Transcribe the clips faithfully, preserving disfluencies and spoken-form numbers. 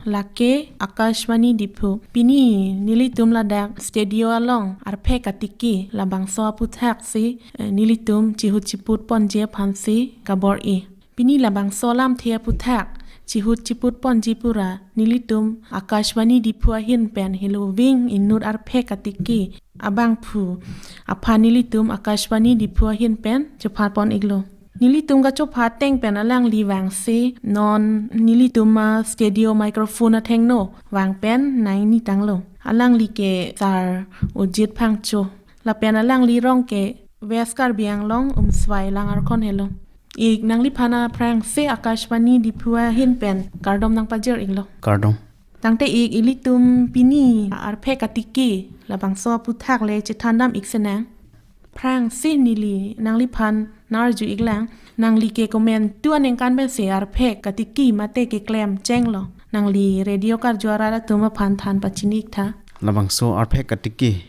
Lake Akashvani Diphu. Pini nelitum ladak studio along arphek katiki labangso aputhak si, eh, nelitum chihut chiput ponji aphan si kabor-i. Pini labangso alamthe aputhak chihut chiput ponji pura nelitum Akashvani Diphu ahin pen heloving inut arphek katiki abangphu aphan nelitum Akashvani Diphu ahin pen chopha pon-iklo. Nelitum kachopha ateng pen alangli vangsi non nelitum a studio microphone athengno vang pen nangni tanglo. Alangli ke Sar Ujit Phangcho. Lapen alangli rong ke West Karbi Anglong Umswai Langarkhon helo. Ik nangliphan aphrangsi Akashvani Diphu ahin pen kardom nangpajir-iklo. Kardom. Tangte ik ilitum pini arphek katiki labangso aputhak le chethandam-ik sinang. Aphrangsi neli nangliphan nang-arju-iklang, nangli ke komantu aningkan pensi arphek katiki mate keklem chenglo? Nangli radio karju arat atum aphan than pachini-ik tha. Labangso arphek katiki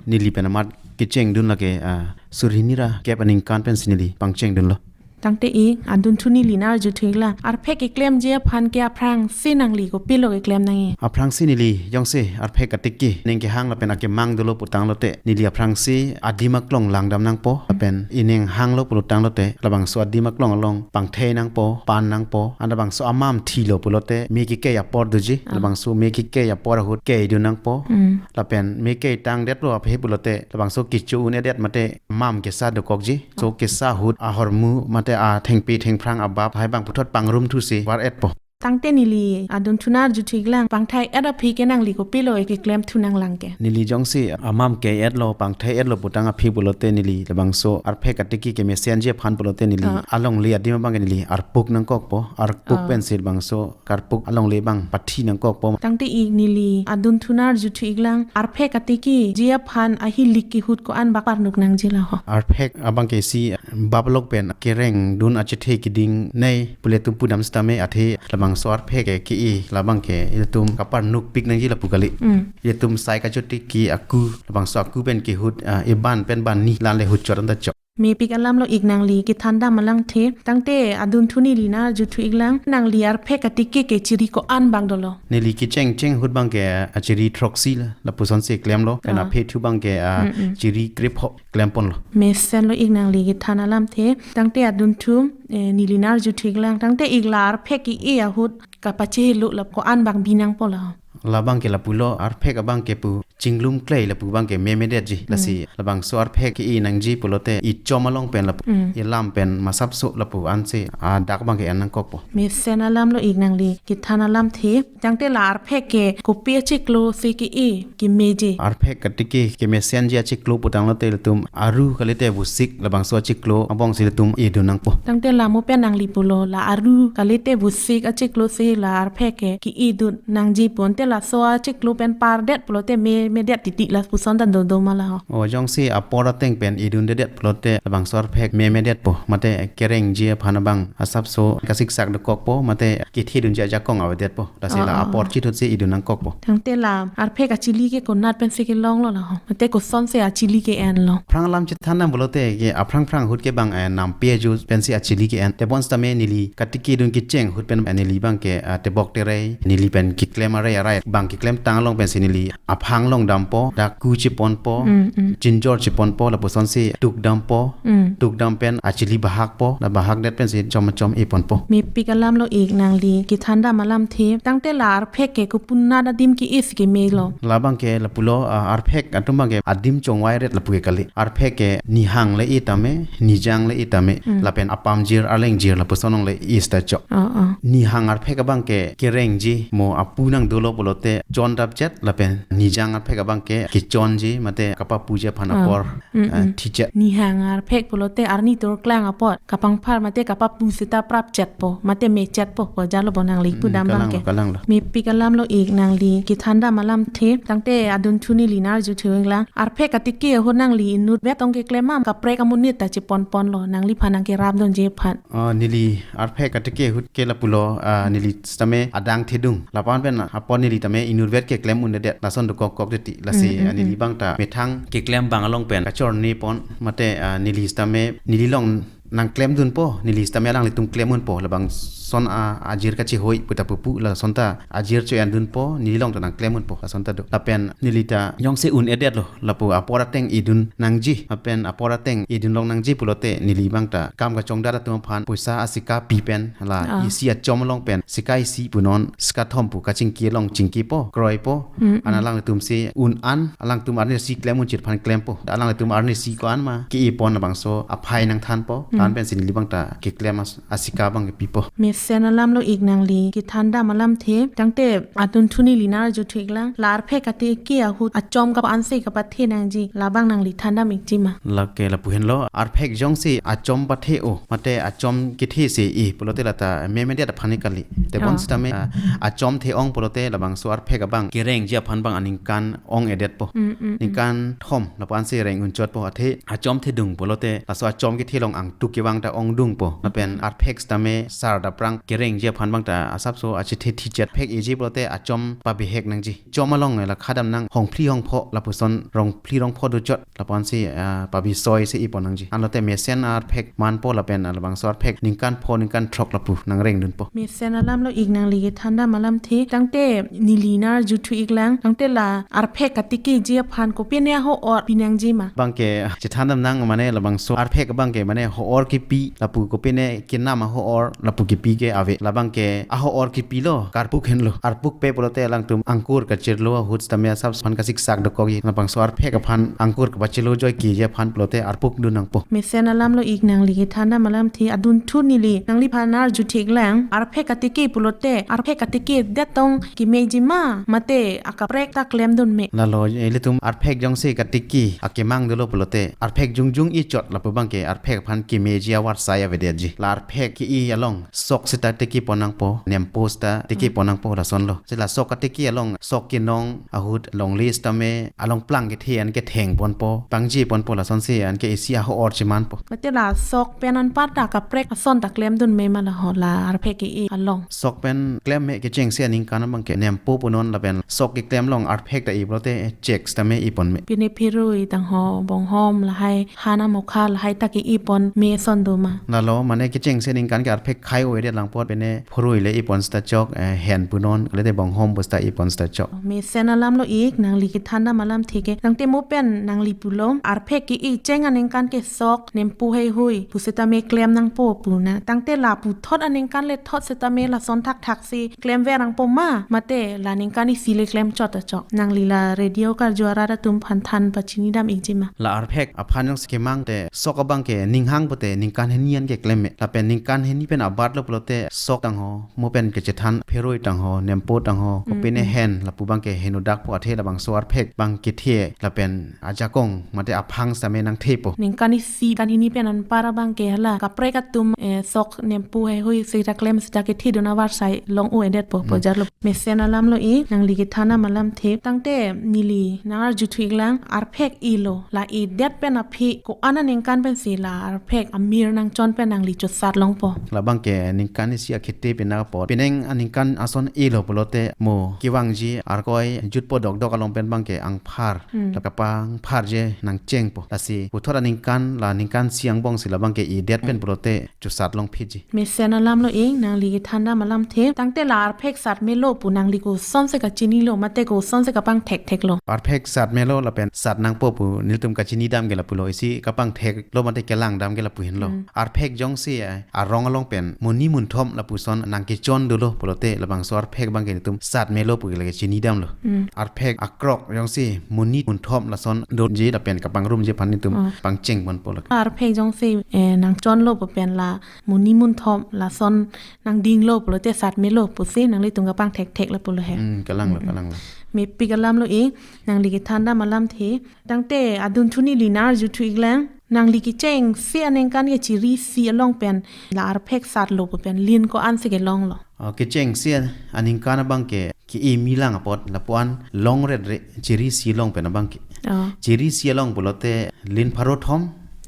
neli pen amat kechengdun lake, ah, suri hini ra kep aningkan pensi neli pangchengdunlo. Tangte ik adunthu neli nang-arju thu-iklang, arphek keklemji aphan ke aphrangsi nangli kopilo keklem nangji? Aphrangsi neli jongsi arphek katiki ning kehang lapen akemang dolo putanglote, neli aphrangsi adim aklong langdam nangpo, lapen ining hanglo pulotanglote labangso adim aklong along pangthei nangpo, pan nangpo, an labangso amam thilo pulote me kekei apor doji, Ah. labangso me kekei apor ahut keidun nangpo. Mm. Lapen me keitangdetlo aphi pulote labangso kecho un-edet mate mam kesa dokokji. So kesa ahut ahormu mate athengpi thengphrang abap hai bang puthot pangrum thusi var-etpo. Tangte neli adunthu nang-arju thu-iklang, pangthai-et aphi ke nangli kopilo keklem thu nanglang ke? Neli jongsi amam ke-etlo, pangthai-etlo putang aphi pulote neli labangso arphek katiki kemesenji aphan pulote neli Ah. alongle adim abang ke neli arpuk nangkokpo, arpuk Ah. pensi labangso karpuk alongle abang pathi nangkokpo. Tangte ik neli adunthu nang-arju thu-iklang, arphek katikiji aphan ahilik kehut ko-an bak parnuk nangji laho? Arphek abang ke isi bap lok pen kerengdun achethe keding nei pule tum pudam sitame athe labangso arphek ke ke-e labang ke ilitum kaparnukpik nangji lapu kali. Mm. Ilitum sai kachotiki aku, labangso aku pen kehut, ah, iban pen banni lan le hutchot anta chok. Mepik alamlo ik nangli kethandam alamthe. Tangte adunthu neli nang-arju thu-iklang, nangli arphek katiki ke chiri ko-an bang dolo? Neli kecheng cheng ahut abang ke, ah, chiri throksi la, lapusonsi klemlo. Pen Ah. aphethu abang ke, ah, Mm, mm. chiri krepho klemponlo. Mesenlo ik nangli kethan alamthe. Tangte adunthu, eh, neli nang-arju thu-iklang, tangte ik la arphek ke-e ahut kapachehelo lapu ko-an bang bi nangpo la? Labang ke lapulo, arphek abang ke pu chinglum klei lapu abang ke memedetji. Mm. Lasi labangso arphek ke-e nangji pulote ichom along pen lapu, Mm. ilam pen masapso lapu ansi adak abang ke en nangkokpo. Mesen alamlo ik nangli kethan alamthe. Tangte la arphek ke kopi achiklo si ke-e, kemeji? Arphek katiki kemesenji achiklo putanglote ilitum aru kalite vusik, labangso achiklo abangsi ilitum edun nangpo. Tangte la mo pen nangli pulo, la aru kalite vusik achiklo si la arphek ke ke-edun nangji pu, ante laso achiklo pen pardet pulote memedet titi lapuson ta dodo ma laho? O, jongsi apor ateng pen edundedet pulote labangso arphek memedetpo, mate kerengji aphan abang asapso kasiksak dokokpo, mate kethedunji ajakong avedetpo. Lasi la Ah, ah. apor chithutsi edun nangkokpo. Tangte la arphek achili ke konat pensi kelonglo laho? Mate kosonsi achili ke-enlo? Aphrang alam chethandam pulote ke aphrang phrang ahut ke bang, eh, nampi ajo pensi achili ke-en. Tebon sitame neli katiki dun kecheng ahut pen, eh, neli abang ke, ah, tebok terei, neli pen keklem arei arai bang keklemtang along pensi neli aphang longdampo, dak ku cheponpo, Mm, mm. jinjor cheponpo, lapusonsi tukdampo, Mm. tukdam pen achili bahakpo, la bahakdet pensi chom chom eponpo. Mepik alamlo ik nangli kethandam alamthe. Tangte la arphek ke kopi-un adim ke-e si kemelo? Labang ke lapulo, ah, arphek atum abang ke adim chongvairet lapu ke kali. Arphek ke nihang le e tame, nijang le e tame, Mm. lapen apamjir arlengjir lapuson along le e sita chok. Ah, ah. Nihang arphek abang ke kerengji, mo apu nang dolo pulote chondapchet, lapen nijang arphek abang ke kechonji, mate kapapuji aphan Ah. apor, Mm, eh, mm. thichet. Nihang arphek pulote arni turklang apot kapangphar mate kapapu sita prapchetpo, mate mechetpo, pu jalo bo nangli Mm, pudam abang kalanglo, ke. kalanglo. Mepik alamlo ik nangli kethandam alamthe. Tangte adunthu neli nang-arju thu-iklang, arphek katiki ahut nangli inutvet tong keklem ma, kaprek amonit ta cheponponlo, nangliphan nangkerap dunji aphan? Ah, neli arphek katiki ahut ke lapulo, ah, neli sitame adang thedung. Lapu-an pen apor neli tame inutvet keklem undedet, lason dokok kok titi. Lasi, Mm, mm, ah, neli mm. abang ta methang keklem abang along pen kachorni pon, mate, ah, neli sitame neli along nangklemdunpo, neli sitame alanglitum klem unpo, labang son a, ajir kachehoi puta pupu, lason ta ajir cho-endunpo, neli along ta nangklem unpo, lason ta do. Lapen neli ta jongsi un-edetlo, lapu apor ateng idun nangji, lapen apor ateng idun long nangji pulote neli abang ta kam kachongdat atum aphan poisa asika pi pen, la Ah. isi achom along pen sika isi punon, sika thom pu kachingki along chingkipo, kroipo. Mm, Ana mm. alangtum si un-an, alangtum arnisi klem unchit aphan klempo. Alangtum arnisi ko-an ma ke-ipon labangso aphai nangthanpo. Mm. Than pensi neli abang ta keklem as-, asika abang kepipo. Mesen alam lo ik, nangli kethan dam alamthe. Tangte adunthu neli nangarjuthu iklang, la arphek katiki ahut achom kapa-ansi kapathe nangji, labang nangli than dam ikji ma? Lake lapu henlo, arphek jongsi achom pathe-o, mate achom kethe si i pulote lata memedet aphan ni kali. Tebon Oh. sitame, ah, achom the-ong pulote labangso arphek abang kerengji aphan abang aningkan ong-edetpo. Mm, mm, mm. Ningkan thom lapu-ansi reng unchotpo, athe achom thedung pulote laso achom kethe along angtuk kevang ta ongdungpo. Lapen arphek sitame sar dapprang kerengji aphan abang ta asapso achethe thichet. Phek eji pulote achom pabihek nangji. Chom along la khadam nang hongphli hongpho lapuson rongphli rongpho dochot lapu-ansi, ah, pabisoi si ipon nangji. Anlote mesen arphek manpo lapen labangso arphek ningkan pho ningkan throk lapu nangrengdunpo. Mesen alam lo ik, nangli kethan dam alamthe. Tangte neli nangarjuthu iklang, tangte la arphek katikiji aphan kopine aho-or pi nangji ma? Abang ke chethan dam nang mane labangso arphek abang ke mane ho-or kepi lapu kopine kenam aho-or lapu kepi ke ave. Labang ke aho-or kepilo, karpuk henlo. Arpuk pe pulote alangtum angkur kachirlo ahut sitame asap aphan kasiksak dokokji. Labangso arphek aphan angkur kapachirlo joike ji aphan pulote arpuk dun nangpo. Mesen alam lo ik, nangli kethan dam alamthe. Adunthu neli nangliphan nangarjuthu iklang, arphek katiki pulote arphek katiki det tong kemeji ma, mate akaprek ta klemdun me? Lalo, ilitum arphek jongsi katiki akemang dolo pulote arphek jongjong ichot lapu abang ke arphek aphan kemeji avarsai avedetji. La arphek ke-i along sok sita tikipon nangpo, nempo sita tikipon nangpo, lasonlo. Si la sok katiki along sok kenong ahut longle sitame along plang kethe an kethengponpo, pangjiponpo, lasonsi anke isi aho-or chemanpo. Mate la sok pen anpar ta kaprek ason ta klemdun me ma la ho, la arphek ke-i along? Sok pen klem me, kechengsi aningkan abang ke nempo punon lapen sok keklem along arphek ta i pulote chek sitame ipon me. Pine phirui tangho, bonghom lahai, han amokha lahai ta ke-ipon me ason do ma? Lalo, mane kechengsi aningkan ke arphek khai-o-edet lang apot pine phirui le ipon sita chok, eh, hen punon, kalite bonghom pu sita ipon sita chok. Mesen alam lo ik, nangli kethan dam alamthe ke. Tangte mo pen nangli pulo, arphek ke-i cheng aningkan ke sok nempo heihui pu sitame klem nangpo pu na. Tangte la puthot aningkan le thot sitame lason thakthak si klemver nangpo ma, mate la ningkan isi le klem chot ta chok? Nangli la radio karju arat atum aphan than pachini dam ikji ma? La arphek aphan jongsi kemang te sok abang ke ning hang pote ningkan hini an keklem me. Lapen ningkan hini pen abat lo pulote sok tangho, mo pen kechethan phirui tangho, nempo tangho, Mm, kopine mm. hen lapu abang ke henodakpo, athe labangso arphek abang kethe lapen ajakong mate aphang sitame nangthepo. Ningkan isi, kan hini pen anpar abang ke hala kaprek atum, eh, sok nempo heihui sita klem sita kethedun avarsai long-o-edetpo, Hmm. pojarlo. Mesen alam lo ik, nangli kethan dam alamthe. Tangte neli nangarjuthu iklang, arphek ilo, la idet pen aphi ko-an aningkan pensi la arphek amir nangchon pen nangli chosat longpo? Labang ke ningkan isi akhete pen apot, penang aningkan ason ilo pulote mo kevangji arkoi jutpo dokdok along pen abang ke angphar Hmm. la kapangpharji nangchengpo. Lasi puthot aningkan, la ningkan isi angbong si labang ke idet pen pulote chosat longphitji. Mesen alam lo ik, nangli kethan dam alamthe. Tangte la arphek sat melo pu nangli kosonsi kachinilo, mate kosonsi kapangthektheklo? Arphek sat melo lapen sat nangpo pu nelitum kachini dam ke lapulo, isi kapangtheklo mate kelang dam ke lapu henlo. Hmm. Arphek jongsi, eh, arong along pen monit munthom lapuson nangkechon dolo pulote labangso arphek abang ke nelitum sat melo pu ke lake chini damlo. Hmm. Arphek akrok jongsi monit munthom lason doji lapen kapangrumji aphan nelitum Oh. pangchengponpo lake. Arphek jongsi, eh, nangchonlo pu pen la monit munthom lason nangdinglo pulote sat melo pusi nanglitum kapangthekthek lapulo he. Hmm, kalanglo, Hmm. kalanglo. Mepik alam lo ik, nangli kethan dam alamthe. Tangte adunthu neli nangarjuthu iklang, nangli kechengsi aningkan ke chiri isi along pen la arphek satlo pu pen lin ko-ansi kelonglo? Oh, kechengsi aningkan abang ke ke-i milang apot lapu-an longret re chiri isi along pen abang ke. Oh. Chiri isi along pulote lin pharo thom,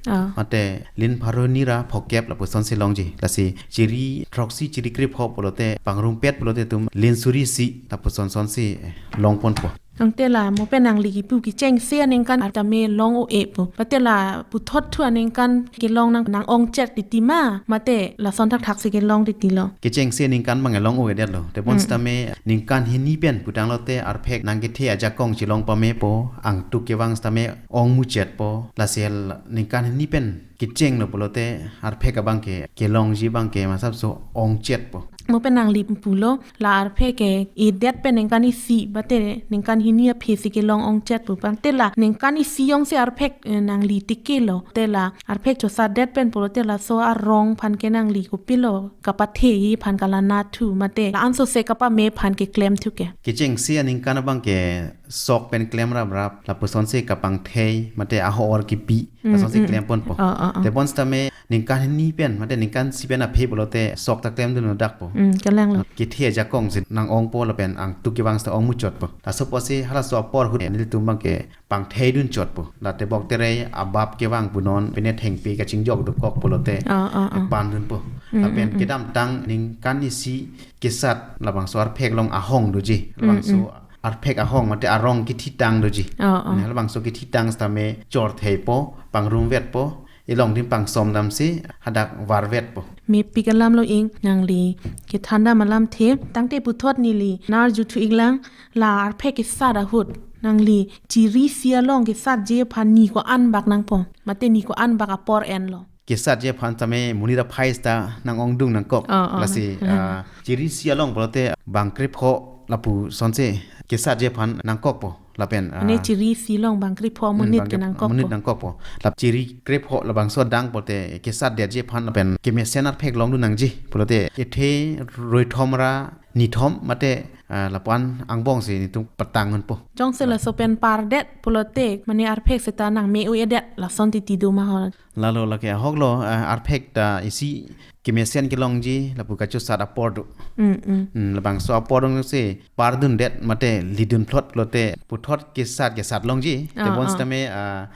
Oh. mate lin pharo hini ra phokep lapusonsi longji. Lasi chiri throksi chiri krepho pulote pangrumpet pulote tum lin suri isi lapuson sonsi, eh, longponpo. Tangte la mo pen nangli kipu kechengse aningkan tame long-o-e pu. Mate la puthot thu aningkan kelong nang nang-ongchet titi ma. Mate lason thakthak si kelong titi lo. Kechengse aningkan abang long-o-edet lo. Tebon Mm. sitame ningkan hini pen putanglote arphek nangkethe ajakong chelong pamepo, angtuk kevang sitame ong muchetpo. Lasi ningkan hini pen kechenglo pulote arphek abangke kelongji abangke masapso ongchetpo. Mo pen nangli pulo la arphek ke edet pen ningkan isi mate ningkan hini aphi si kelong-ongchet pu. Tangte la ningkan isi jongsi arphek, eh, nangli tikelo. Te la arphek chosatdet pen pulote laso arong aphan ke nangli kopilo kapatheji aphan kalanathu mate la ansose kapame aphan keklem thu ke. Kechengse aningkan abangke sok pen klem raprap, lapusonsi kapangthei, mate ahor kipi, Mm, lasonsi mm. klemponpo. Ah, ah, ah. Tebon sitame ningkan hini pen, mate ningkan isi pen aphi pulote sok ta klemdun-odakpo. Mm, kalanglo. Kethe ajakong si nang-ongpo lapen angtuk kevang sita ong muchotpo. Laso apotsi halaso apor ahut nelitum abangke pangtheidunchotpo. La tebok terei abap kevang punon, pine thengpi kachingjok dokok pulote Ah, ah, ah. pandunpo. Mm, Lapen mm, mm. kedamtang ningkan isi kesat labangso arphek along ahong doji. Mm, Labangso mm. arphek ahong mate arong kethitang doji. Oh, oh. Nang labangso kethitang sitame chortheipo, pangrumvetpo, elongdim pangsom damsi hadak varvetpo. Mepik alam lo ing nangli kethandam alamthe, tangte puthot neli nangarjuthu-iklang la arphek kesat ahut nangli chiri isi along kesatji aphan ni ko-anbak nangpo. Mate ni ko-anbak apor enlo. Kesatji aphan tame monit aphai sita nang-ongdung nangkok. Oh, oh. Lasi, Hmm. ah, chiri isi along pulote bang krepho lapusonsi kesatji aphan nangkokpo. Lapen, ah, Ane chiri isi along bang krepho hmm, monit bang ke krepho nangkokpo. monit nangkokpo. Lap chiri krepho labangso adang pulote kesatdetji aphan lapen kemesen arphek longdun nangji pulote ethe roithom ra nithom mate, ah, lapu-an angbong si nelitum patang unpo. Jongsi laso pen pardet pulote mane arphek sita nangme-o-edet lason titi do ma ho? Lalo lake ahoklo, ah, arphek ta isi kemesen kelongji lapu kachosat apor do. Mm, mm. Hmm, labangso apor dongsi pardundet mate lidunphlot pulote puthot kesat kesat longji. Ah, Tebon ah. sitame, ah,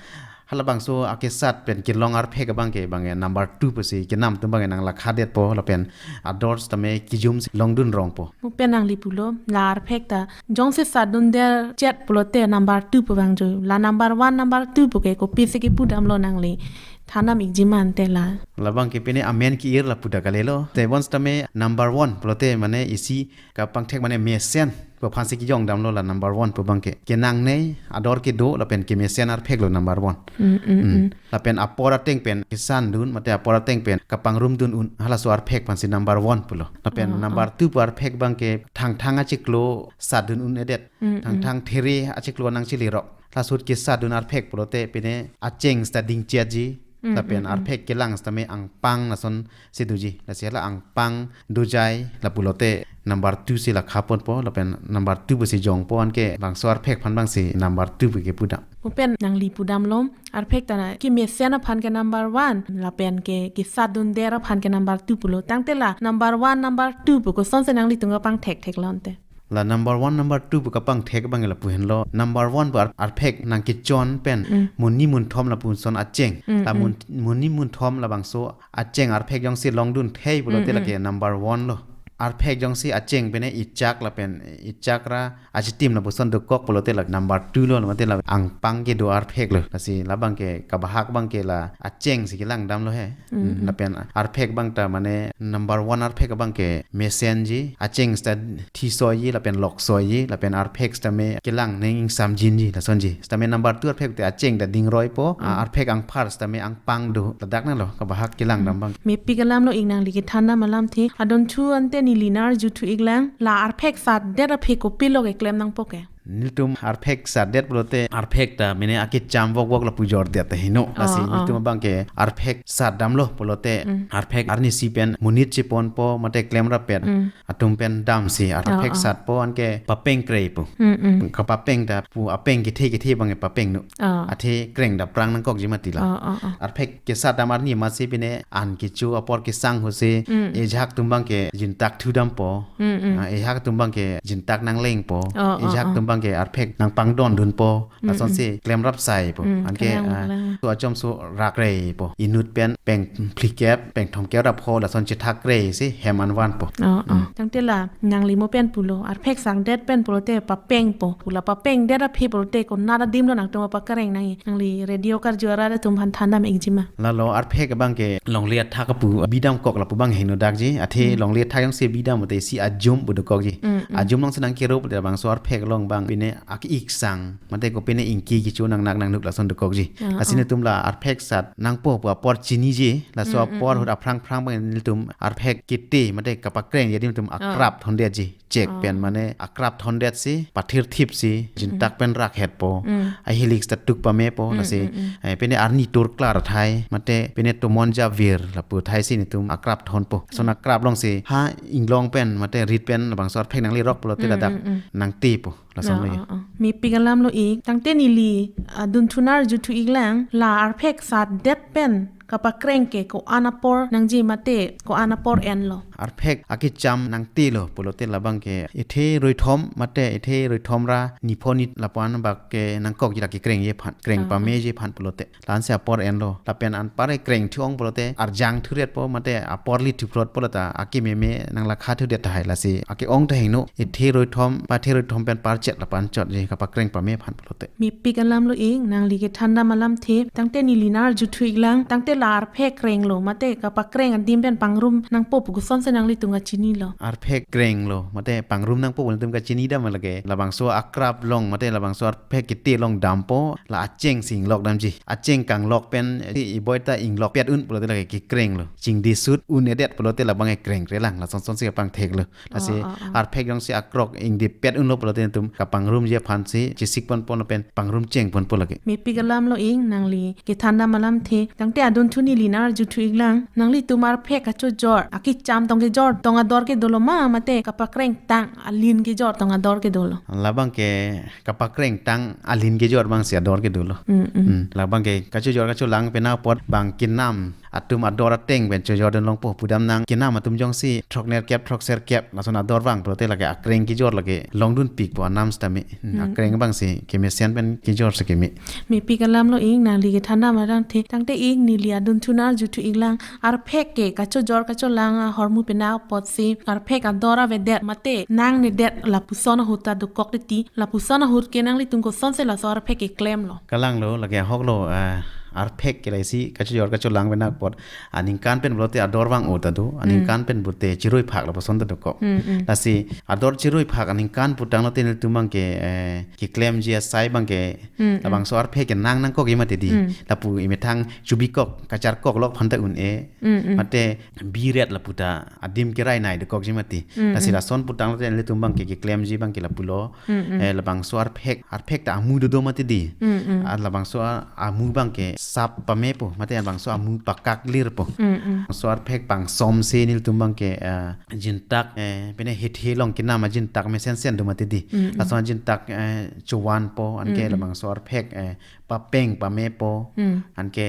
halabangso akesat pen kelong arphek abangke abangke number two pusi kenam atum abangke nanglakhadetpo lapen ador sitame kijumsi longdun rongpo. Mo pen nangli pulo la arphek ta jongsi satdunderchet pulote number two pu vangjo. La number one, number two pu ke kopisi kepudamlo nangli thandam-ikji ma ante la? Labangke pine amen ke-ir lapu ta kalilo. Tebon sitame number one pulote mane isi kapangthek mane mesen pu aphansi kejongdamlo la number one pu abangke. Kenangne ador kedo lapen kemesen arpheklo number one. Mm, mm, Hmm. mm. Lapen apor ateng pen kesandun mate apor ateng pen kapangrumdun un halaso arphek aphansi number one pulo. Lapen Ah, number ah. two pu arphek abangke thangthang achiklo satdun un-edet. Mm, mm. Thangthang there achiklo nangchilirok. Laso ahut kesatdun arphek pulote pine acheng sita dingchetji. Mm, Lapen mm, mm. arphek kelang sitame angpang lasonsi doji. Lasi hala angpang dojai lapulote number two si lakhaponpo lapen number two pusi jongpo anke bangso arphek aphan abangsi number two pu kepudam. Mo pen nangli pudamlo arphek ta na kemesen aphan ke number one lapen ke kesatdunder aphan ke number two pulo. Tangte la number one, number two pu kosonsi nanglitum kapangthektheklo ante? La number one, number two pu kapangthek abang lapu henlo. Number one pu ar- arphek nangkechon pen Mm. monit monthom lapuson acheng. Mm, La mm. mon- monit monthom labangso acheng arphek jongsi longdunthei pulote Mm, mm. lake number one lo. Arphek jongsi acheng pine ichak lapen ichak ra achitim lapuson dokok pulote la number two lo, mate la angpang kedo arpheklo. Lasi labangke kabahak abangke la achengsi kelangdamlo he. Mm, Mm, mm. lapen arphek abang ta mane number one arphek abangke mesenji, acheng sita thisoiji lapen loksoiji, lapen arphek sitame kelang ning ingsamjinji, lasonji. Sitame number two arphek te acheng ta dingroipo, a, Mm. arphek angphar sitame angpang do, ladak nanglo, kabahak kelangdam Mm. abang. Mepik alamlo ing nangli kethandam alamthe, adunthu ante neli nangarjuthu-iklang, la arphek satdet aphi kopilo keklem nangpo ke? Nelitum arphek satdet pulote arphek ta mane akecham vokvok lapu jordet ta heno. Lasi Oh, oh. nelitum abangke arphek satdamlo pulote Mm. arphek arnisi pen monit cheponpo mate klemrap pen Mm. atum pen damsi arphek Oh, oh. satpo anke papeng kreipo. Mm, mm. Kapapeng ta pu apeng kethe kethe abangke papengno. Oh. Athe kreng ta prang nangkokji mati la. Oh, oh, oh. Arphek kesatdam arni amatsi pine an kecho apor kesang ahutsi Mm. ejahak atum abangke jintak thudampo. Mm, mm. Ah, ejahak atum abangke jintak nanglengpo. Oh, oh, Ejahak oh. atum ke arphek nangpangdondunpo, Mm, lasonsi klemrap saipo. Mm, anke, kalang, ah, kalang. So achom so rakreipo. Inut pen peng phlikep, peng thomkep rap ho, lason chethak rei si hem anvanpo. Oh, oh. Mm. Tangte la nangli mo pen pulo, arphek sangdet pen pulote papengpo. Pu la papengdet aphi pulote konat adim lo nangtum pakreng nangji? Nangli radio karju arat atum aphan thandam ikji ma? Lalo arphek abang ke longle athak apu bidamkok lapu abang hingno dakji. Athe Mm. longle athak jongsi bidam te isi ajum pu dokokji. Mm, mm. Ajum alongsi nangkero pulote labangso arphek along abang pine ak-ik sang, mate ko pine ingki kichu nangnak nangnuk lason dokokji. Ah, Lasi ah. netum la arphek sat nangpo pu apor chiniji, laso Mm, mm, apor mm. ahut aphrang phrang abang netum arphek kete mate kapakrengji adim netum Ah. akrap thondetji. Chek Ah. pen mane akrap thondetsi, pathirthipsi, jintak Mm. pen rakhetpo. Mm. Ahilik ta tuk pamepo, Mm, lasi, mm, mm. eh, pine arni tur klar athai, mate pine tomon javir lapu athai si netum akrap thonpo. Lason Mm. akrap alongsi, ha inglong pen, mate rit pen, labangso arphek nanglerok pulote Mm, ladak mm, mm. nangtepo. Lason Ah, lo ye. ah, ah. Mepik alam lo ik, tangte neli, ah, dunthu nang arjuthu iklang, la arphek satdet pen kapakreng ke ko-an apor nangji mate ko-an apor enlo? Arphek akecham nangtelo pulote labang ke ithe roithom mate ithe roithom ra nipho ni lapu-an bak ke nangkokji la kekrengji aphan, kreng Ah. pameji aphan pulote. Lansi apor enlo. Lapen anpar kreng thu-ong pulote arjang thuretpo mate apor li thuphrotpo lata akememe nanglakha thudet tahai, lasi ake-ong ta hingno, ithe roithom, pathe roithom pen parchet lapu-an chotji kapakreng pame aphan pulote. Mepik alam lo ik, nangli kethandam alamthe, tangte neli nang arjuthu iklang, tangte la arphek krenglo, mate kapakreng adim pen pangrum nangpo pu kosonsi nanglitum kachinilo? Arphek krenglo, mate pangrum nangpo pu netum kachini dam lake, labangso akrap along, mate labangso arphek kete along dampo, la acheng si inglok damji. Acheng kanglok pen, i-, iboi ta inglok pet un pulote lake kekrenglo. Chingdi sut un-edet pulote labang ke krengkre lang, lason sonsi kapangtheklo. Lasi Oh, oh, oh. arphek jongsi akrok ingdipet unlo pulote netum kapangrumji aphansi chesik ponpon pen pangrum cheng ponpo lake. Mepik alam lo ik, nangli kethandam alamthe, tangte adunthu neli nang arjuthu iklang, nanglitum arphek kachojor, akecham tong kejor tong ador ke dolo ma, mate kapakreng tang alin kejor tong ador ke dolo? Labang ke kapakreng tang alin kejor abangsi ador ke dolo. Mm, mm. Hmm. Labang ke kachojor kacholang pen apot bang kenam atum ador ateng pen chojordun longpo, pudam nang kenam atum jongsi throknerkep throkserkep lason ador vang pulote lake akreng kejor lake longdunpikpo anam sitame. Hmm, Hmm. akreng abangsi kemesen pen kejor si keme. Mepik alam lo ik, nangli kethandam alamthe, tangte ik neli adunthu nang arjuthu iklang, arphek ke kachojor kacholang ahormu pen apotsi arphek ador avedet mate nangnedet lapuson ahut ta dokok titi, lapuson ahut ke nanglitum kosonsi laso arphek keklemlo? Kalanglo, lake ahoklo, ah, arphek ke la isi kachojor kacholang pen apot aningkan pen pulote ador vang-o ta do, aningkan Hmm. pen pulote chiroi phak lapuson ta dokok. Hmm, hmm. Lasi ador chiroi phak aningkan pu tanglote netum abang ke, eh, keklemji asai abang ke, Hmm, hmm. labangso arphek ke nang nangkokji mati di. Hmm. Lapu imethang chubikok, kacharkoklok aphan ta un-e. Hmm, hmm. Mate biret lapu ta adim kerainai dokokji mati. Mm, Lasi mm. lason pu tanglote netum abang ke keklemji abang ke lapulo. Mm, mm. Eh, labangso arphek, arphek ta amu dodo mati di. Mm, mm. Ah, labangso a-, amu abang ke sap pamepo, mate labangso amu pakaklir po. Mm, mm. Labangso arphek pangsomsi netum abang ke, eh, jintak, eh, pine hethe along kenam ajintak mesensen do mati di. Mm, mm. Lason ajintak, eh, chovan po, anke Mm, mm. labangso arphek, eh, papeng pamepo, Mm. anke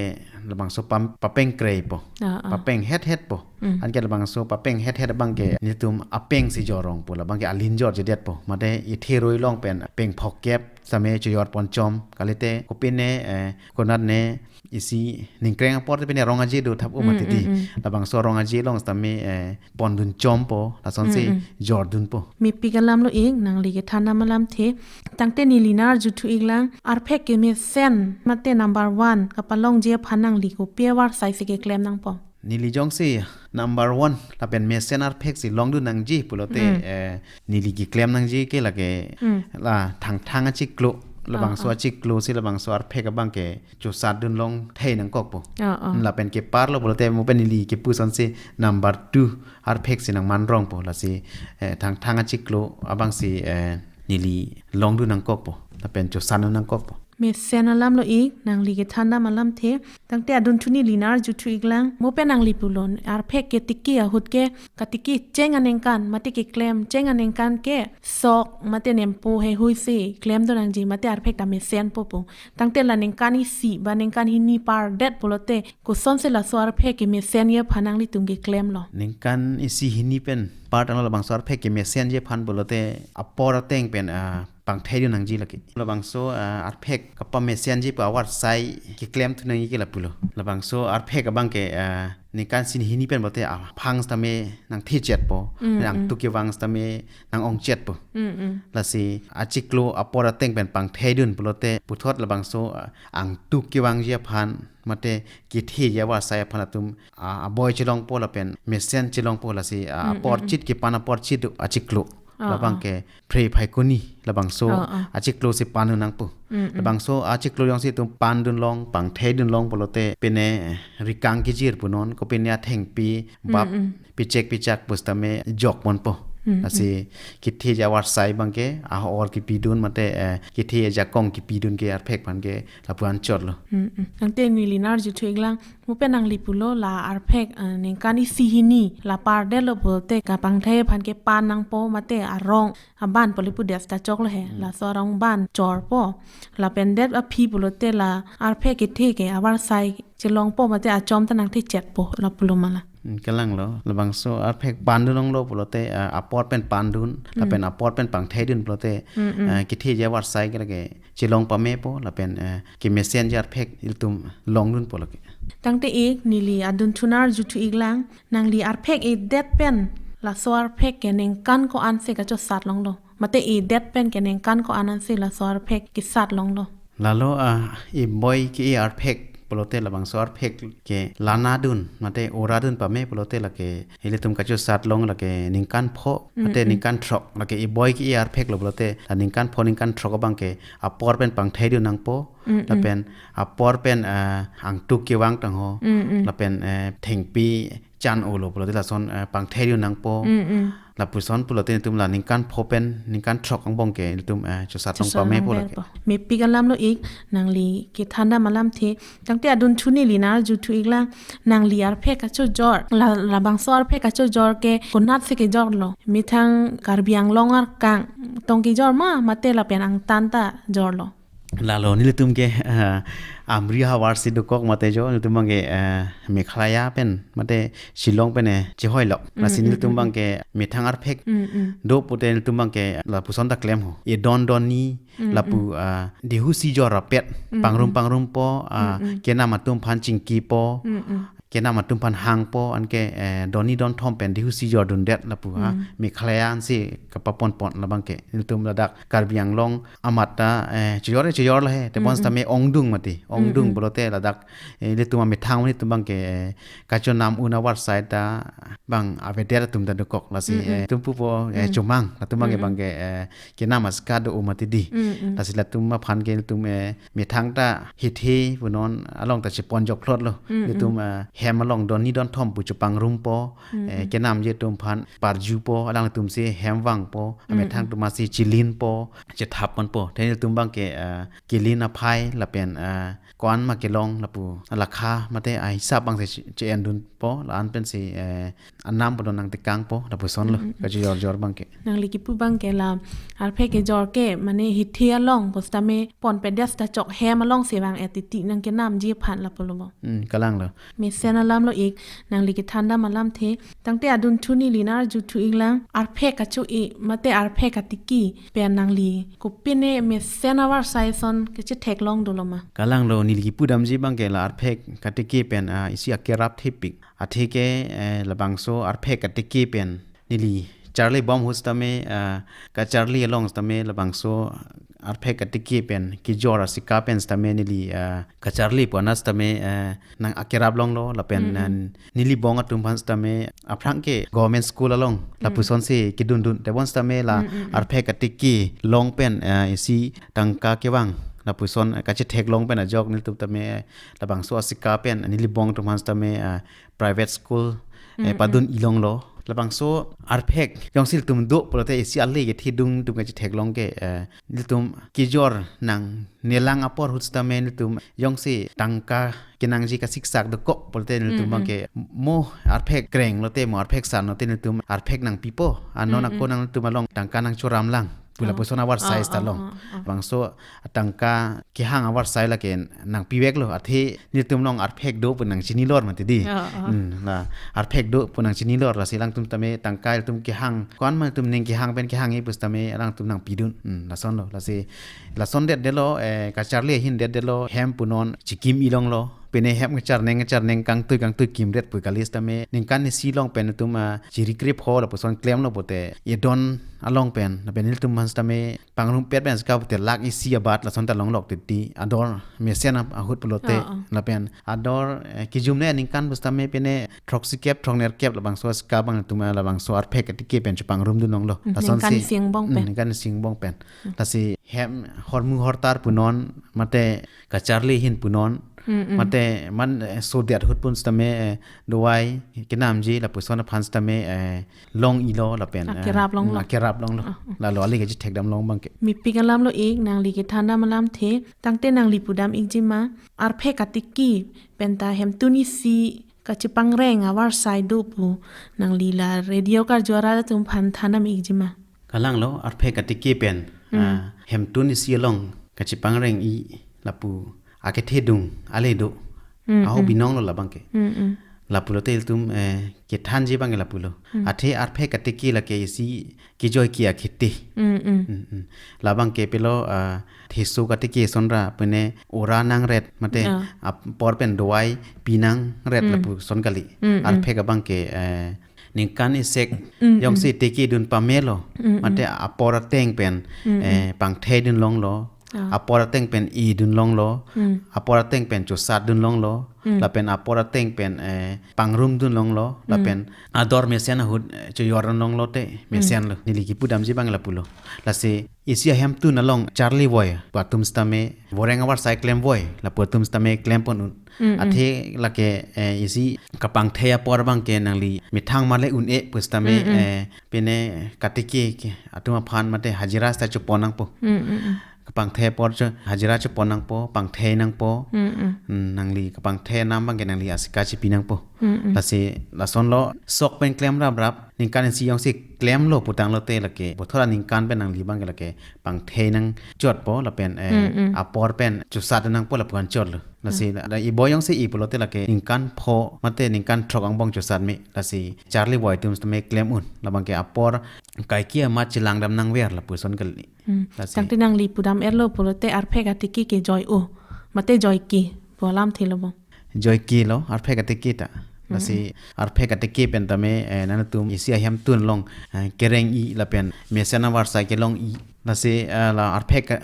labangso pam-, papeng kreipo. Ah, ah. Papeng hethet po. Mm. Anke labangso papeng hethet abang ke netum apeng si jorong po, labang ke alin jorjedet po. Mate ithe roi along pen peng phokep sitame chojor ponchom. Kalite kopine, eh, konatne isi ningkreng apor te pine rong aje do thap-o Mm, mati di. mm, mm. Labangso rong aje along sitame, eh, pondunchom po, lasonsi Mm, mm. jordun po. Mepik alam lo ik, nangli kethandam alamthe. Tangte neli nang arjuthu iklang, arphek kemesen mate number one kapalongji aphan nangli kopi avarsai si keklem nangpo? Neli jongsi number one lapen mesen arphek si longdun nangji pulote, Mm. eh, neli keklem nangji ke lake Mm. la Thangthang achiklo, labangso Ah, ah. achiklo si labangso arphek abang ke chosatdun long thei nangkokpo. Ah, ah. Lapen keparlo pulote mo pen neli kepusonsi number two arphek si nangmanrongpo, lasi, eh, Thangthang achiklo abangsi, eh, neli longdun nangkokpo, lapen chosatdun nangkokpo. Mesen alam lo ik, nangli kethandam alamthe. Tangte adunthu neli nang arjuthu iklang, mo pen nangli pulo, arphek ketiki ahut ke, katiki cheng aningkan mate keklem cheng aningkan ke sok mate nempo heihui si klemdun nangji, mate arphek ta mesenpo pu. Tangte la ningkan isi ba ningkan hini pardet pulote kosonsi laso arphek kemesenji aphan nanglitum keklemlo? Ningkan isi hini pen par tanglo, labangso arphek kemesenji aphan pulote apor ateng pen, ah, pangthai dun nangji lake. Labangso, ah, arphek kapamesenji pu avarsai keklem thu nangji ke lapulo. Labangso arphek abang ke, ah, ningkan sini hini pen pulote, ah, phang sitame nangthechetpo, Mm, mm. angtuk kevang sitame nang-ongchetpo. Mm, mm. Lasi achiklo apor ateng pen pangthai dun pulote puthot labangso, ah, angtuk kevangji aphan mate ketheji avarsai aphan atum, ah, aboi chelongpo lapen mesen chelongpo lasi, ah, Mm, mm, apor mm. chit kepan apor chit do achiklo. Ah, Labang ah. ke Phre Phaikuni labangso Ah, ah. achiklo si pan dun nangpo. Mm, mm. Labangso achiklo jongsi itum pan dun long, pangthai dun long pulote pine rikang kejir punon, kopine athengpi bap Mm, mm. pechek pechak pusitame jok ponpo. Mm, Lasi ketheji avarsai abang ke, ah, or kepi dun mate, eh, ketheji ajakong kepi dun ke arphek aphan ke lapu anchotlo. Mm, mm. Tangte neli nang-arju thu iklang, mo pen nangli pulo la arphek, eh, ningkan isi hini la pardetlo pulote kapangthai aphan ke pan nangpo mate arong aban pu le pu det ta choklo he. Mm. Laso arong aban chorpo. Lapen det aphi pulote la arphek kethe ke avarsai chelongpo mate achom ta nangthechetpo lapulo ma la. Mm, kalanglo. Labangso arphek pan dun longlo pulote, ah, apor pen pan dun, Mm. lapen apor pen pangthai dun pulote, Mm, mm. ah, ketheji avarsai ke lake chelong pamepo, lapen, eh, kemesenji arphek ilitum long dunpo lake. Tangte ik neli adunthu nang-arju thu iklang, nangli arphek edet pen laso arphek ke ningkan ko-an si kachosat longlo? Mate edet pen ke ningkan ko-an ansi laso arphek kesat longlo? Lalo, ah, eboi ke-e arphek pulote labangso arphek ke lana dun mate ora dun pame pulote lake ilitum kachosat long lake ningkan pho mate Mm, mm. ningkan throk, lake eboi ke-e arphek lo pulote la ningkan pho ningkan throk abang ke apor pen pangthai dun nangpo, Mm, mm. lapen apor pen, ah, angtuk kevang tangho, Mm, mm. lapen, eh, thengpi chan-olo pulote lason, eh, pangthai dun nangpo. Mm, mm. Lapuson pulote itum la ningkan pho pen ningkan throk angbong ke itum, eh, chosat long Chosat pame long po lake. Mepik alamlo ik, nangli kethan dam alamthe. Tangte adunthu neli nang-arju thu iklang, nangli arphek kachojor, la, labangso arphek kachojor ke konat si kejorlo? Methang Karbi Anglong arkangtong kejor ma, mate lapen angtan ta jorlo? Lalo nelitum ke, ah, Amri ahavar si dokok mate jo, nelitum abang ke, ah, Meghalaya pen mate Shillong pen, eh, chehoi lok. Lasi Mm, mm, nelitum mm, abang mm. ke methang arphek Mm, mm. do pute nelitum abang ke lapuson ta klem ho. Edon donni Mm, lapu, mm. ah, dihu si jor rapet, Mm, pangrum mm. pangrumpo, ah, Mm, mm. kenam atum aphan chingkipo, Mm, mm. kenam atum aphan hangpo, anke, eh, donni donthom pen dihu si jor dundet lapu ha. Mm. Meghalaya ansi kapaponpon labang ke. Nelitum ladak Karbi Anglong amat ta, eh, chojor chojor lo he. Tebon Mm, mm. sitame ongdung mati. Ongdung Mm, mm. pulote ladak, eh, ilitum amethang nelitum abang ke, eh, kachonam un avarsai ta bang avedet atum ta dokok lasi, Mm, mm. eh, itum pupo, eh, Mm. chomang. Latum abang ke Mm, mm. bang ke, eh, kenam aska do-o mati di. Mm, mm. Lasi latum aphan ke ilitum, eh, methang ta hethe punon along ta chepon jokphlotlo. Mm, Ilitum, mm. eh, hem along donni donthom pu chepangrumpo, Mm, eh, mm. kenamji atum aphan parjupo, alangtum si hem vangpo, Mm, amethang mm. atum si chilinpo, chethapponpo. Then ilitum abang ke, eh, kelin aphai lapen, eh, ko-an ma kelong lapu alakha mate ahisap abang si che-, che-en dunpo, la-an pensi, eh, anam punon nangtekangpo, lapuson lo, Mm, mm, mm. kachojor jor abang ke. Nangli kipu abang ke la arphek kejor ke, mane hethe along, pusitame ponpedet ta chok hem along si vang-et titi nangkenamji aphan lapulo bo. Hmm, kalanglo. Mesen alamlo ik, nangli kethan dam alamthe. Tangte adunthu neli nang-arju thu iklang, arphek kacho-e, mate arphek katiki pen nangli kopine mesen avarsai ason kachethek long dolo ma? Kalanglo, neli kipu damji abang ke la arphek katiki pen, ah, isi akerap thepik. Atheke, eh, labangso arphek katiki pen neli charli bom ahut sitame, ah, kacharli along sitame labangso arphek katiki pen kejor asika pen sitame neli, ah, kacharli pu anat sitame, eh, nang akerap longlo lapen, Mm, mm. ah, neli bong atum aphan sitame aphrang ke government school along Mm. lapuson si kedundun. Tebon sitame la Mm, mm, mm. arphek katiki long pen, eh, isi tangka kevang lapuson, eh, kachethek long pen ajok nelitum tame, eh, labangso asika pen neli bong atum aphan sitame, eh, private school, eh, Mm, padun mm. ilonglo. Labangso arphek jongsi ilitum do pulote isi ale kethedung atum kachethek long ke, eh, ilitum kejor nangnelang apor ahut sitame ilitum jongsi tangka kenangji kasiksak dokok pulote ilitum Mm, abang mm. ke mo arphek kreng lote mo arphek san lote ilitum arphek nangpipo. Anon Mm, ako mm. nangtum along tangka nangchoram lang. Pu lapuson avarsai seta long. Bangso atangka kehang avarsai lake nangpiveklo, athe nelitum along arphek do pu nangchinilor mati di. Hmm, la arphek do pu nangchinilor, lasi alangtum tame tangka ilitum kehang, ko-an ma ilitum ning kehang pen kehang-e pusitame alangtum nangpidun. Hmm, lasonlo, lasi lason detdetlo, eh, kacharli ahin detdetlo, hem punon chikim-i longlo. Pine hem kacharneng kacharneng kangtui kangtui kimret pu kali sitame ningkan isi along pen itum, ah, chiri krepho lapuson klemlo pote, edon along pen, lapen ilitum aphan sitame pangrumpet pen sika pote lakh isi abat lason ta longlok titi, ador mesen ap-, ahut pulote. Ah, ah. Lapen ador, eh, kijumne aningkan pusitame pine throksikep throknerkep labangso sika abang itum labangso arphek katiki pen chepangrumdun longlo. Hmm, lasonsi ningkan isi angbong pen. Hmm, ningkan isi angbong pen. Hmm. Lasi hem hormu hortar punon, mate kacharli ahin punon, hmm, hmm, mate man, eh, sodet ahut pun sitame, eh, dawai kenamji lapuson aphan sitame, eh, long-ilo lapen, eh, akerap longlo. Hmm, akerap longlo. Ah, ah. Lalo ali kachethekdam long abangke. Mepik alamlo ik, nangli kethandam alamthe, tangte nangli pudam ikji ma, arphek katiki penta hemtun isi kachepangreng avarsai do pu nangli la radio karju arat atum aphan thandam ikji ma? Kalanglo, arphek katiki pen, hmm, ah, hemtun isi along kachepangreng-i lapu akethe dung ale do. Hmm, aho, hmm, binonglo labangke. Hmm, hmm. Lapulote ilitum, eh, kethanji abangke lapulo. Hmm. Athe arphek katiki lake isi kejoike akhete. Hmm, hmm. Hmm, hmm. Labangke pilo, ah, theso katiki sonra pine ora nangret mate, ah, apor pen dawai pinangret, hmm, lapuson kali. Hmm, hmm. Arphek abangke, eh, ningkan isek, mm, jongsi, mm, tekidun pamelo, mm, mm, mate apor ateng pen, mm, mm, eh, pangtheidun longlo, ah, apor ateng pen idun longlo, mm, apor ateng pen chosatdun longlo, mm, lapen apor ateng pen, eh, pangrumdun longlo, mm, lapen ador mesen ahut, eh, choyordun longlote, mm, mesenlo. Neli kipudamji abang lapulo. Lasi isi ahemtun along charli voi pu atum sitame, voreng avarsai klem voi lapu atum sitame klempon un. Mm, mm. Athe lake, eh, isi kapangthei apor abangke nangli methang male un-e pusitame, mm, mm, eh, pine katiki ke atum aphan mate hajira sita chopon nangpo. Mm, mm, mm. Kapangthei apor cho hajira chopon nangpo, pangthei nangpo. Mm, mm. Hmm, nangli kapangthei anam abangke nangli asika chipi nangpo. Mm, mm. Lasi lasonlo sok pen klem raprap, ningkan isi jongsi klemlo putanglote lake bothor aningkan pen nangli abangke lake pangthei nangchotpo lapen, eh, mm, mm, apor pen chosat nangpo lapu-an chotlo. Lasi, mm, la, la iboi jongsi i pulote lake ningkan pho mate ningkan throk angbong chosat me. Lasi charli voi atum sitame klem un. Labangke apor kaike amat chelangdam nangver lapuson kali. Hmm. Lasi. Tangte nangli pudam-etlo pulote arphek katiki ke joi-o mate joike pu alamthelo bo? Joikelo, arphek katiki ta. Lasi, hmm, arphek katiki pen tame, eh, nangtum isi ahemtun along, eh, kereng-i lapen mesen avarsai kelong-i. Lasi, eh, la arphek ka-,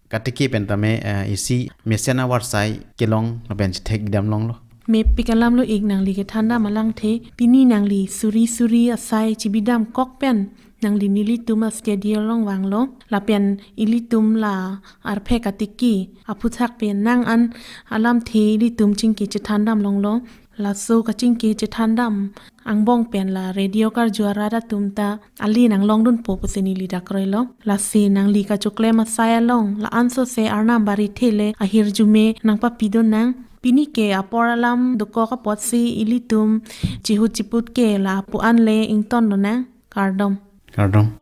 katiki pen tame, eh, isi mesen avarsai kelong lapen chethekdam longlo. Mepik alamlo ik, nangli kethandam alangthe, pini nangli suri suri asai chibidamkok pen nangli nelitum a-studio along vanglo, lapen ilitum la arphek katiki aphuthak pen nang an alamthe ilitum chingki chethandam longlo. Laso kachingki chethandam angbong pen la radio karju arat atum ta ali nanglongdunpo pusi neli dak kroilo. Lasi nangli kachoklem asai along la-ansose Arnam Barithe le ahirjume nangpapidun nang. Pini ke apor alam dokok apotsi ilitum chihut chiput ke lapu-an le ingtonlonang. Kardom. Kardom.